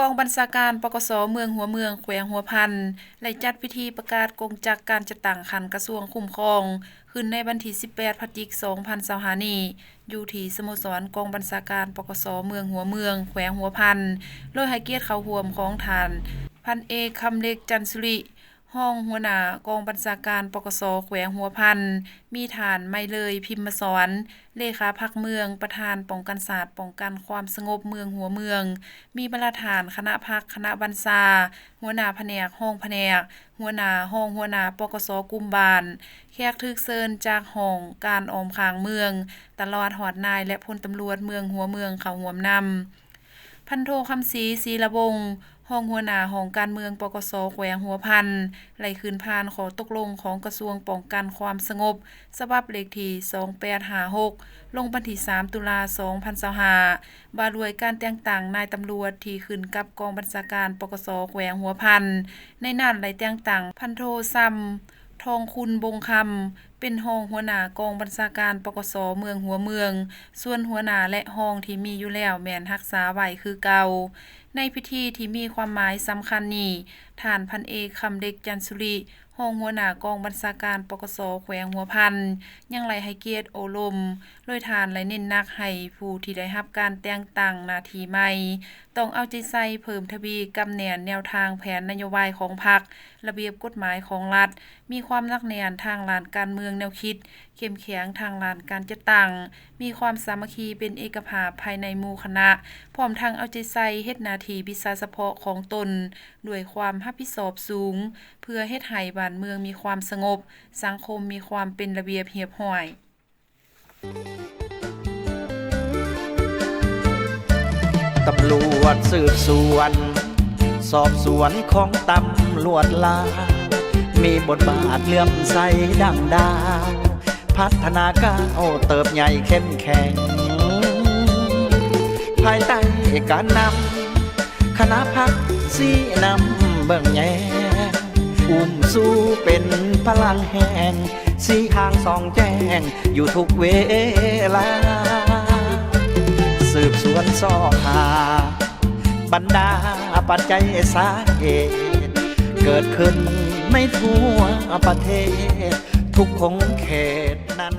ກອງບັນຊາການ ປກສ ເມືອງຫົວເມືອງ ແຂວງຫົວພັນ ໄດ້ຈັດພິທີປະກາດກົງຈັກການຈັດຕັ້ງຂັ້ນກະຊວງຄຸ້ມຄອງ ຂຶ້ນໃນວັນທີສິບແປດ ພະຈິກ ສອງພັນຊາວຫ້ານີ້ ຢູ່ທີ່ສະໂມສອນກອງບັນຊາການ ປກສ ເມືອງຫົວເມືອງ ແຂວງຫົວພັນ ໂດຍໃຫ້ກຽດເຂົ້າຮ່ວມຂອງທ່ານ ພັນເອກ ຄຳເລັກ ຈັນສຸລິ ຮອງຫົວໜ້າກອງບັນຊາການ ປກສ ແຂວງຫົວພັນ, ມີທ່ານ ໄມເລີຍ ພິມມະສອນ ເລຂາພັກເມືອງ, ປະທານປ້ອງກັນຊາດ ປ້ອງກັນຄວາມສະຫງົບເມືອງຫົວເມືອງ, ມີບັນດາທ່ານຄະນະພັກ, ຄະນະບັນຊາ, ຫົວໜ້າພະແນກ, ຮອງພະແນກ, ຫົວໜ້າ, ຮອງຫົວໜ້າ ປກສ ກຸ່ມບ້ານ, ແຂກຖືກເຊີນຈາກຫ້ອງການອ້ອມຂ້າງເມືອງ, ຕະຫຼອດຮອດນາຍ ແລະ ພົນຕຳຫຼວດເມືອງຫົວເມືອງເຂົ້າຮ່ວມນຳ. ພັນໂທ ຄຳສີ ສີລະວົງ ຮອງຫົວໜ້າຫ້ອງການເມືອງ ປກສ ແຂວງຫົວພັນ ໄດ້ຂຶ້ນຜ່ານຂໍ້ຕົກລົງຂອງກະຊວງປ້ອງກັນຄວາມສະຫງົບ ສະບັບເລກທີສອງແປດຫ້າຫົກ ລົງວັນທີສາມ ຕຸລາ ສອງພັນຊາວຫ້າ ວ່າດ້ວຍການແຕ່ງຕັ້ງນາຍຕຳຫຼວດທີ່ຂຶ້ນກັບກອງບັນຊາການ ປກສ ແຂວງຫົວພັນ. ໃນນັ້ນໄດ້ແຕ່ງຕັ້ງພັນໂທ ຊຳ ທອງຄຸນບົງຄຳ ເປັນຮອງຫົວໜ້າກອງບັນຊາການ ປກສ ເມືອງຫົວເມືອງ, ສ່ວນຫົວໜ້າ ແລະ ຮອງທີ່ມີຢູ່ແລ້ວແມ່ນຮັກສາໄວ້ຄືເກົ່າ. ໃນພິທີທີ່ມີຄວາມໝາຍສຳຄັນນີ້, ທ່ານ ພັນເອກ ຄຳເລັກ ຈັນສຸລິ ຮອງຫົວໜ້າກອງບັນຊາການ ປກສ ແຂວງຫົວພັນ ຍັງໄດ້ໃຫ້ກຽດໂອ້ລົມ, ໂດຍທ່ານໄດ້ເນັ້ນໜັກໃຫ້ຜູ້ທີ່ໄດ້ຮັບການແຕ່ງຕັ້ງໜ້າທີ່ໃໝ່ ຕ້ອງເອົາໃຈໃສ່ເພີ່ມທະວີກຳແໜ້ນແນວທາງແຜນນະໂຍບາຍຂອງພັກ, ລະບຽບກົດໝາຍຂອງລັດ, ມີຄວາມໜັກແໜ້ນທາງດ້ານການເມືອງແນວຄິດ, ເຂັ້ມແຂງທາງດ້ານການຈັດຕັ້ງ, ມີຄວາມສາມັກຄີເປັນເອກະພາບພາຍໃນໝູ່ຄະນະ, ພ້ອມທັງເອົາໃຈໃສ່ເຮັດໜ້າທີ່ວິຊາສະເພາະຂອງຕົນດ້ວຍຄວາມຮັບຜິດຊອບສູງ, ເພື່ອເຮັດໃຫ້ບ້ານເມືອງມີຄວາມສະຫງົບ, ສັງຄົມມີຄວາມເປັນລະບຽບຮຽບຮ້ອຍ. ຕຳຫຼວດສືບສວນ ສອບສວນຂອງຕຳຫຼວດລາວ ມີບົດບາດເຫຼື້ອມໃສດັ່ງດາວ ພັດທະນາກ້າວເຕີບໃຫຍ່ເຂັ້ມແຂງ ພາຍໃຕ້ການນຳ ຄະນະພັກຊີ້ນຳເບິ່ງແຍງ ອຸ້ມຊູເປັນພະລັງແຮງ ຊີ້ທາງສ່ອງແຈ້ງຢູ່ທຸກເວລາ ສືບສວນຊອກຫາບັນດາປັດໄຈສາເຫດ ເກີດຂຶ້ນໃນທົ່ວປະເທດ ທຸກຂົງເຂດນັ້ນ